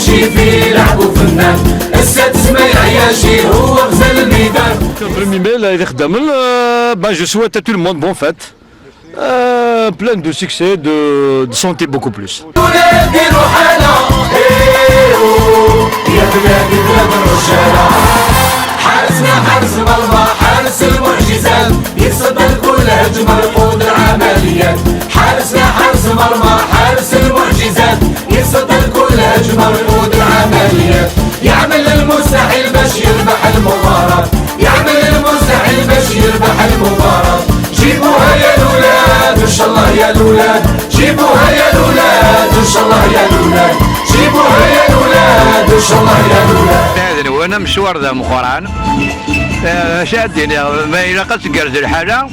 ننساشي في لعبو فنان، السادس ما يعياشي هو غزال الميدان. Premier mai, là, ben, je souhaite à tout le monde bonne fête, plein de succès, de santé beaucoup plus. ولاد ديروا حالة، إيه يا بلادي بلاد الرجالة. حارسنا حارس المرمى حارس المعجزات، يصد لكل هجمة يقود العمليات. حارسنا حارس المرمى حارس المعجزات، يصد لكل هجمة يقود العمليات. يعمل المستحيل باش يربح المباراة، يعمل المستحيل باش يربح المباراة. جيبوها يا الولاد ان شاء الله يا الولاد، جيبوها يا الولاد ان شاء الله يا الولاد، جيبوها يا الولاد ان شاء الله يا الولاد. هذا وانا مشوار ذا مقران شادين ما إلا قد تقرز الحالة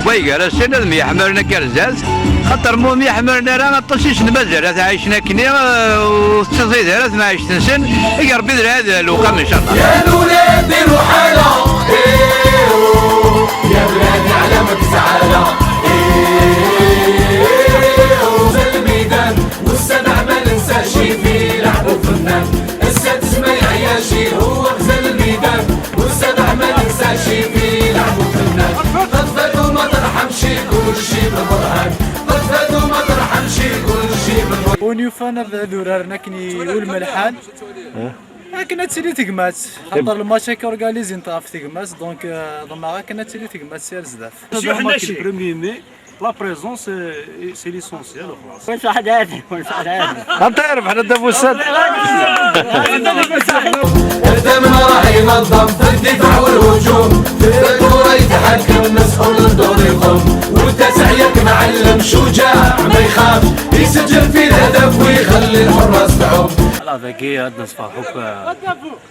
ويقال السنة ما يحملنا كرزاز خاطر مو يحملنا راه طشيش مازال عايشنا كني وتصيد راه ما عايش نسن يا ربي هذا الوقام ان شاء الله. يا الولاد ديروا حالة، إيه يا بلادي علامك زعالة، إيه غزال الميدان والسبع ما ننساشي في لعبو فنان، السادس ما يعياشي هو غزال الميدان والسبع ما ننساشي في لعبو فنان. قد فاتوا ما ترحمش كل شي بالبرهان، قد فاتوا ما ترحمش كل شي بالبرهان. ونيوفانا ذورارنا كني والملحان كنا تسيلي تقمات خاطر الماتش هكا اورغانيزي نتا في تقمات donc ضما كنا تسيلي تقمات سير زداف. حنا شي premier mai la présence c'est l'essentiel وخلاص. انت عارف حنا دافوسات. الدم راح ينظم في الدفاع والهجوم، في الكرة يتحكم مسؤول الدور يقوم، والتاسع ياك معلم شجاع ما يخاف، يسجل في الهدف ويخلي الحراس تعوم. لا ذاكي عندنا صفا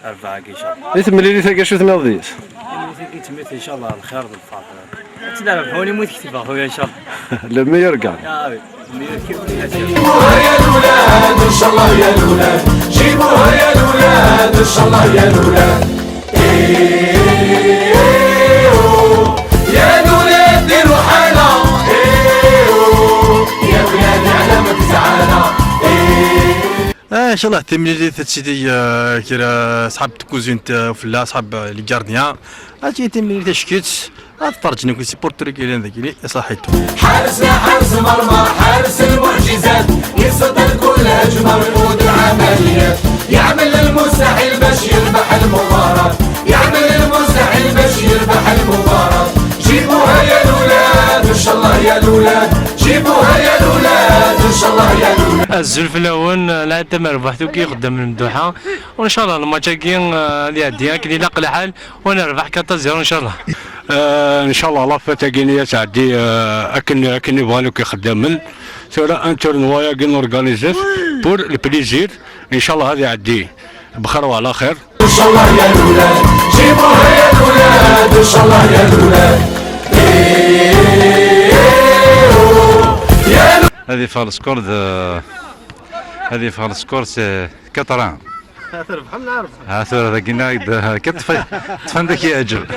أربعة إن شاء الله. تملي لي شو تنظيف؟ تميت إن شاء الله الخير بالفضل. تلعب حولي مو تكتب أخويا إن شاء الله. le meilleur gagne. يا جيبوها يا الولاد إن شاء الله يا الولاد، جيبوها يا الولاد إن شاء الله يا الولاد. يا الولاد ديروا حالة، يا بلادي علامك زعالة. ان شاء الله تملي تسيدي كيرا صحاب كوزين فلا صحاب les gardiens هاتي تملي تشكيت تفرجني كل supporters كاين ذاك اللي صحيتو. حارسنا حارس المرمى حارس المعجزات، يصد لكل هجمة ويقود العمليات، يعمل المستحيل باش يربح المباراة، يعمل المستحيل باش يربح المباراة. جيبوها يا الولاد ان شاء الله يا الولاد، جيبوها يا الولاد ان شاء الله يا الولاد. الزلف الاول لا تم ربحتو كي قدام المدوحه وان شاء الله الماتش كي اللي يعدي كي يلاقي الحال ونربح 4-0 ان شاء الله. ان شاء الله la fête كينيا تعدي اكن اكن يبغى كي خدامن ثورا un tournoi كي نورغانيزيت pour le plaisir ان شاء الله هذه يعدي بخير وعلى خير. ان شاء الله يا الولاد، جيبوها يا الولاد ان شاء الله يا الولاد. هذه فال score هذه فال score c'est 4 تربح نعرف. ها قلنا كتف تفندك يا اجل.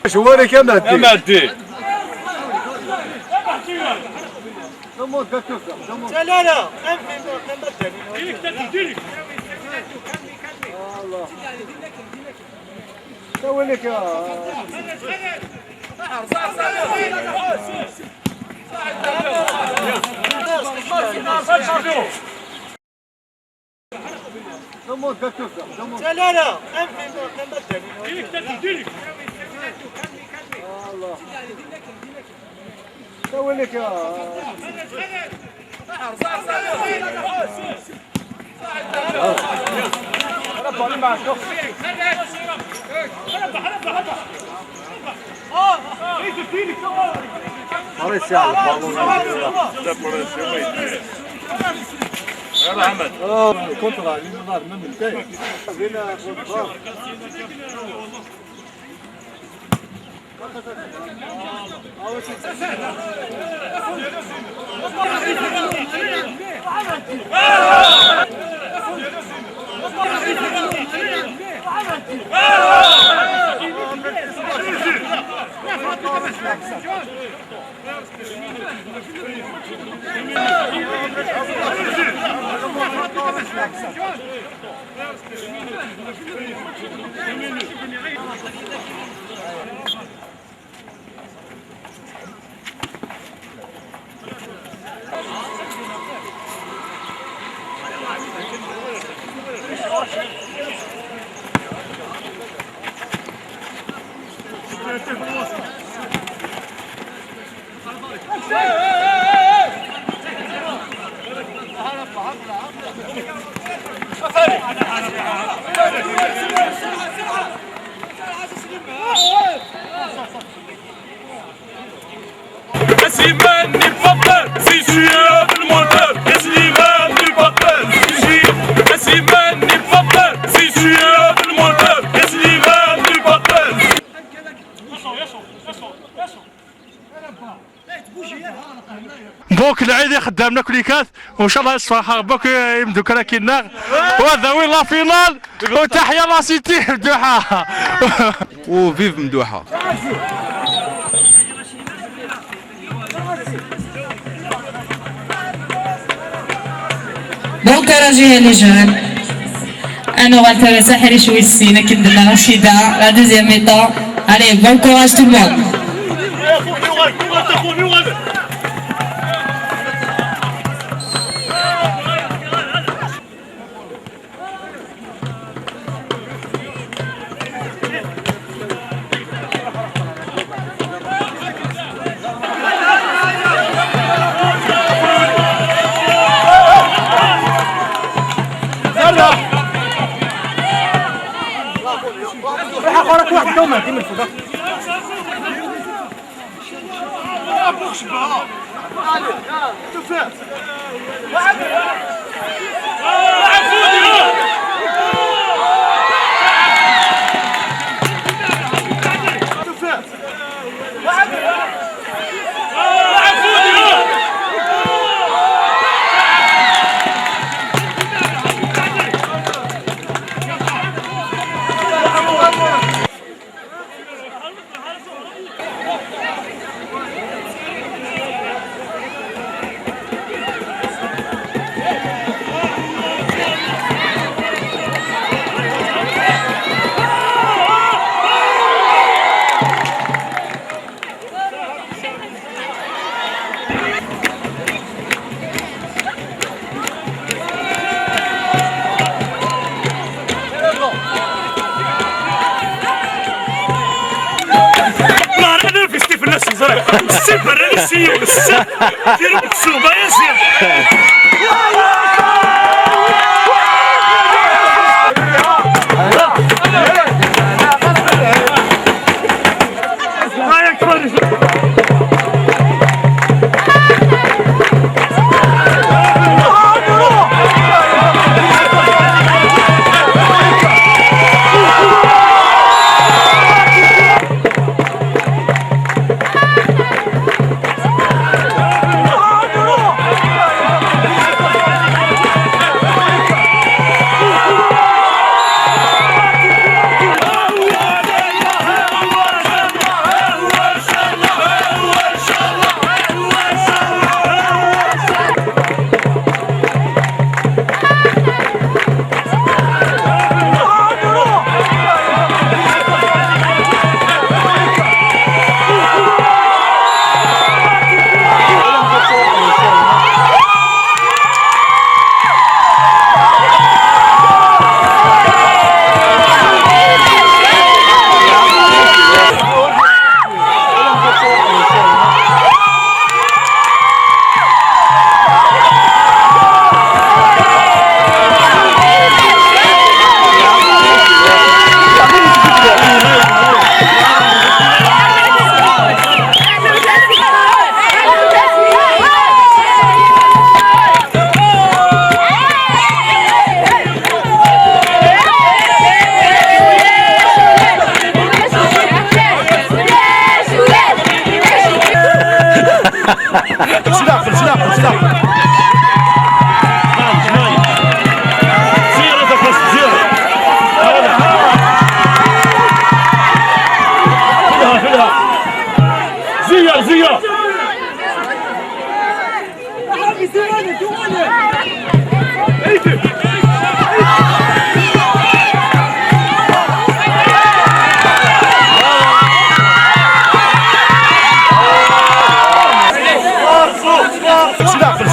شوارك يا مهدي. مهدي. لا لا سوي يا لا لا سوي لك يا خدامنا كليكات وان شاء الله الصراحه ربك يمدو كراكينا وهذا وين la finale وتحيا la cité مدوحه و vive مدوحه. Bon courage les jeunes. أنا غالتا ساحري شوي السينة كندنا رشيدة la deuxième mi-temps. Allez, bon courage tout le monde.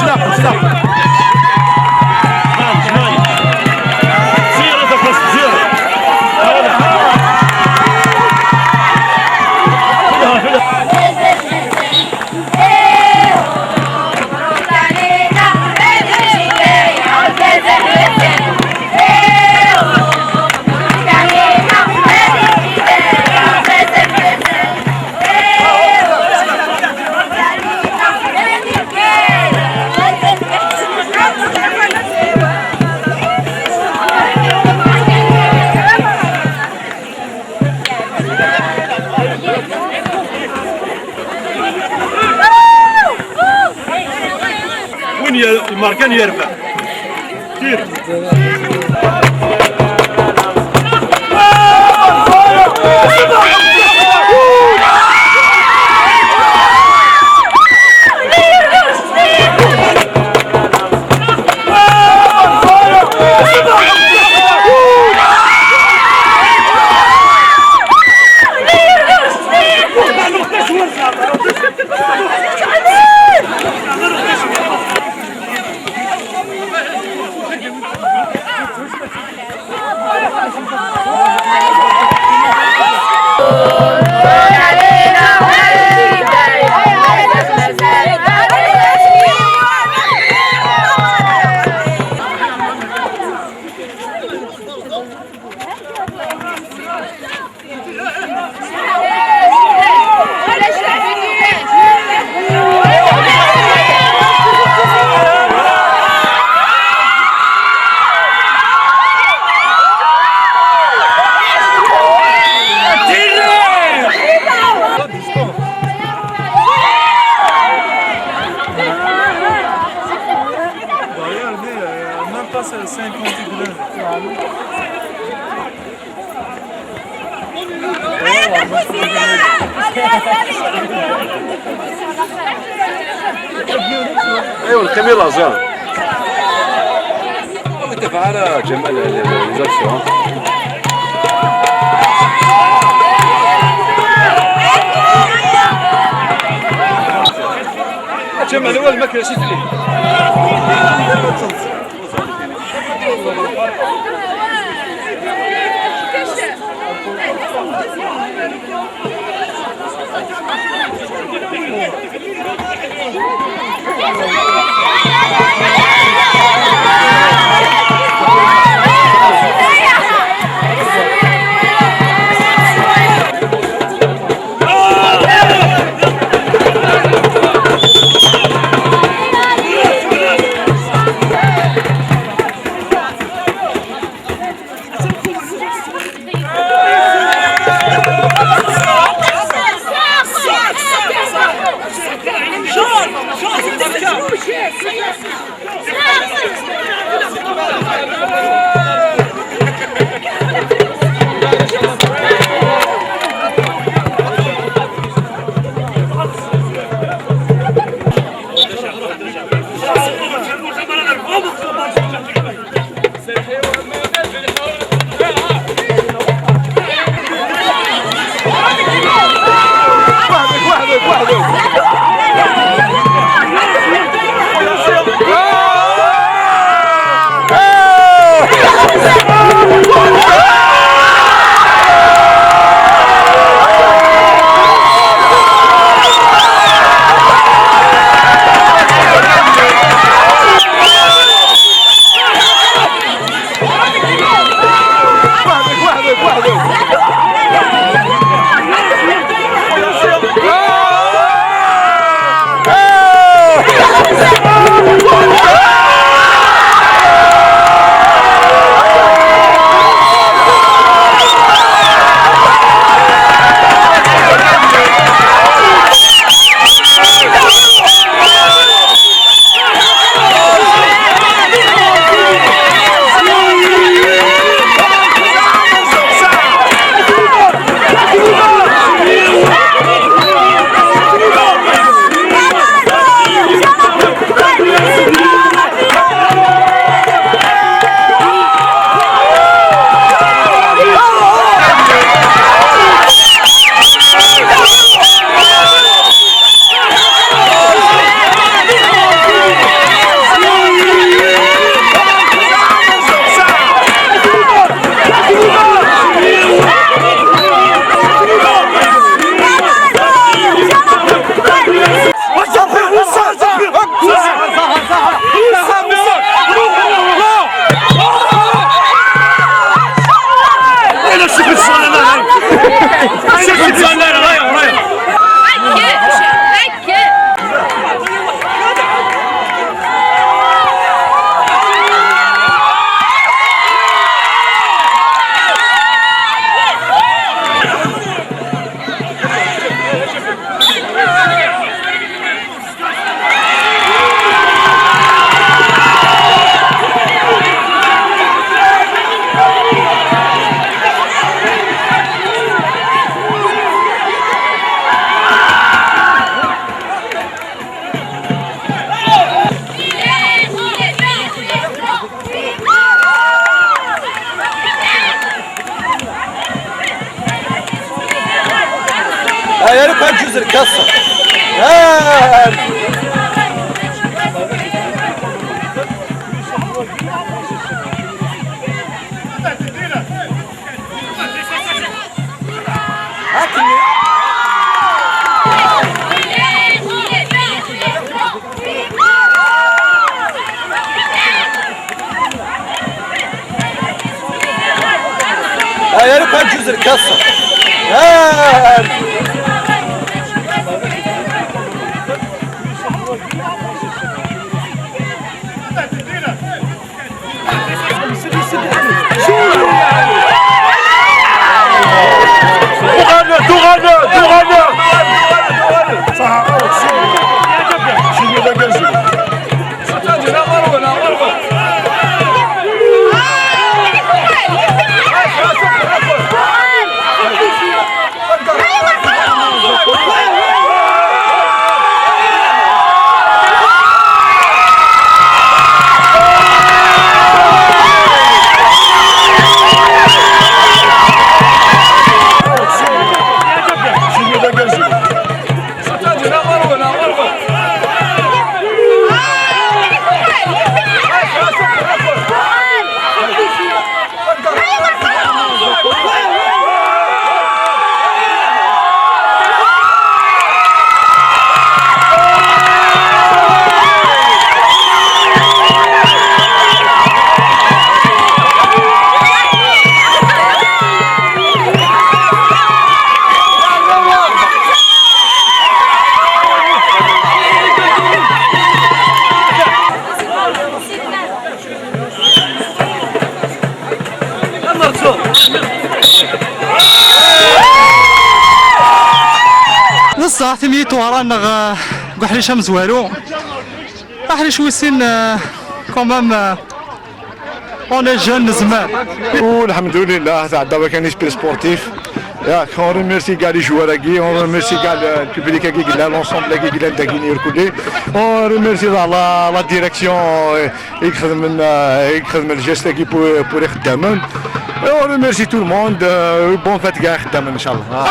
سلاح. الماركان يربح. ايوا الخمير لازال تفعل جمال les actions. جمال هو الماكله شي لي. يا رب تجوز الكاسه. يا رب تجوز الكاسه. نص ثميت ورانا كحلي شمس والو احلي شوي سين quand même on est jeune زمان. والحمد لله تعدى كان esprit sportif ياك. on remercie كاع les joueurs كي on remercie كاع ال public كي قلنا l'ensemble كي قلنا داكيني الكل. on remercie la direction يخدم ال geste كي pour يخدمون. on remercie tout le monde. bonne fête كاع خدامين ان شاء الله.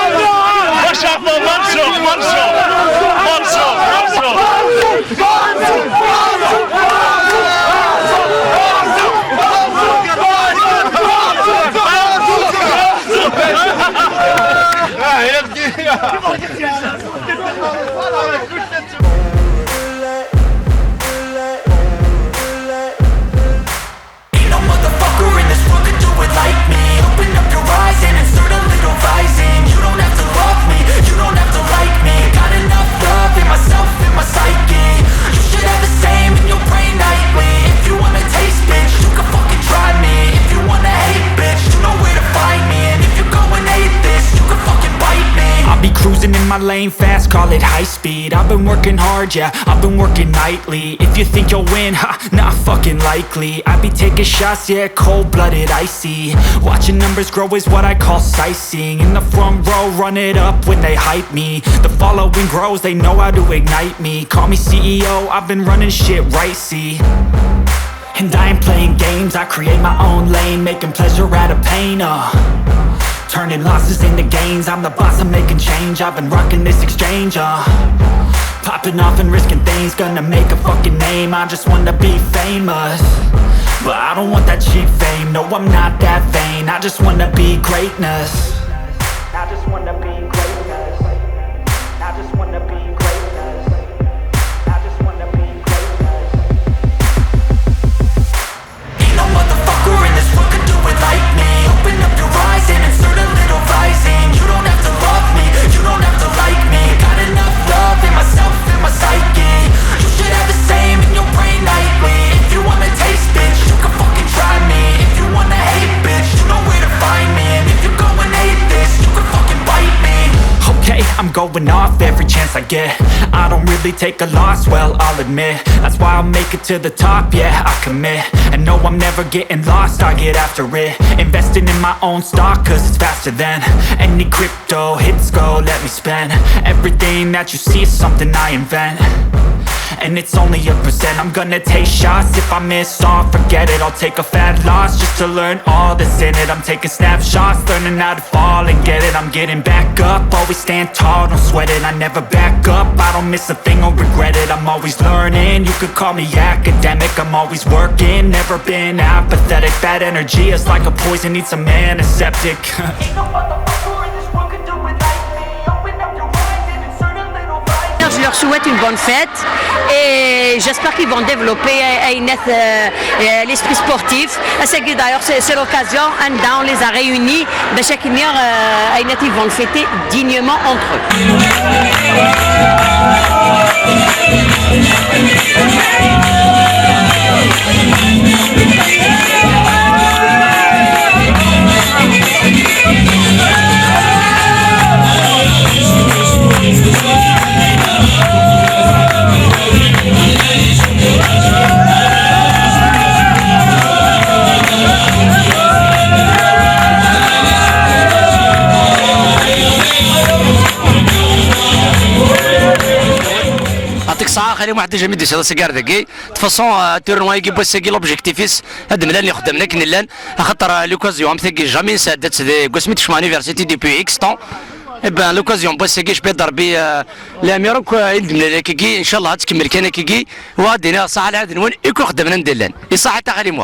Ain't no motherfucker in this world could do it like me. Open up your eyes and insert a little rising. You don't have to love me, you don't have to like me. Got enough love in myself, in my psyche. You should have the same in your brain nightly. If you wanna taste, bitch, you can fucking try me. If you wanna hate, bitch, you know where to find me. And if you go and hate this, you can fucking bite me. I'll be cruising in my lane fast, call it high speed. I've been working hard, yeah, I've been working nightly. If you think you'll win, ha, not fucking likely. I be taking shots, yeah, cold-blooded, icy. Watching numbers grow is what I call sightseeing. In the front row, run it up when they hype me. The following grows, they know how to ignite me. Call me CEO, I've been running shit right, see. And I ain't playing games, I create my own lane. Making pleasure out of pain, turning losses into gains. I'm the boss, I'm making change. I've been rocking this exchange, popping off and risking things. Gonna make a fucking name, I just wanna be famous. But I don't want that cheap fame, no I'm not that vain. I just wanna be greatness. I just wanna be greatness. I just wanna be greatness. I just wanna be greatness. Ain't no motherfucker in this world could do it like me. Open up your eyes and insert a little rising. You don't have to love me, you don't have to like me. Got enough love in myself, in my psyche. You should have the same in your brain nightly. If you wanna taste, bitch, you can fucking try me. If you wanna hate, bitch, you know where to find me. And if you go and hate this, you can fucking bite me. Okay, I'm going off every chance I get. I don't really take a loss, well, I'll admit. That's why I'll make it to the top, yeah, I commit. And no, I'm never getting lost, I get after it. Investing in my own stock, cause it's faster than any crypto hits go, let me spend. Everything that you see is something I invent. And it's only a percent. I'm gonna take shots. If I miss all, forget it. I'll take a fat loss just to learn all that's in it. I'm taking snapshots, learning how to fall and get it. I'm I'm getting back up. Always stand tall, don't sweat it, I never back up. I don't miss a thing or regret it. I'm always learning, you could call me academic. I'm always working, never been apathetic. Bad energy is like a poison, need some antiseptic. Je leur souhaite une bonne fête et j'espère qu'ils vont développer l'esprit sportif. D'ailleurs, c'est l'occasion, on les a réunis, ils vont le fêter dignement entre eux. يعطيك الصحة خليهم واحد déjà ميدي سيدا سيكار داكي façon tournoi يجي بوس l'objectif هاد ملان اللي خدام لكن لان خاطر l'occasion ثاكي jamais سادت قسمت شما université depuis X temps. Eh ben l'occasion بوس كي شبي ضربي الاميرك يدمنا كي ان شاء الله تكمل كان كي وغادي صح على هذا نون يكون خدمنا ندير يصح حتى خلي.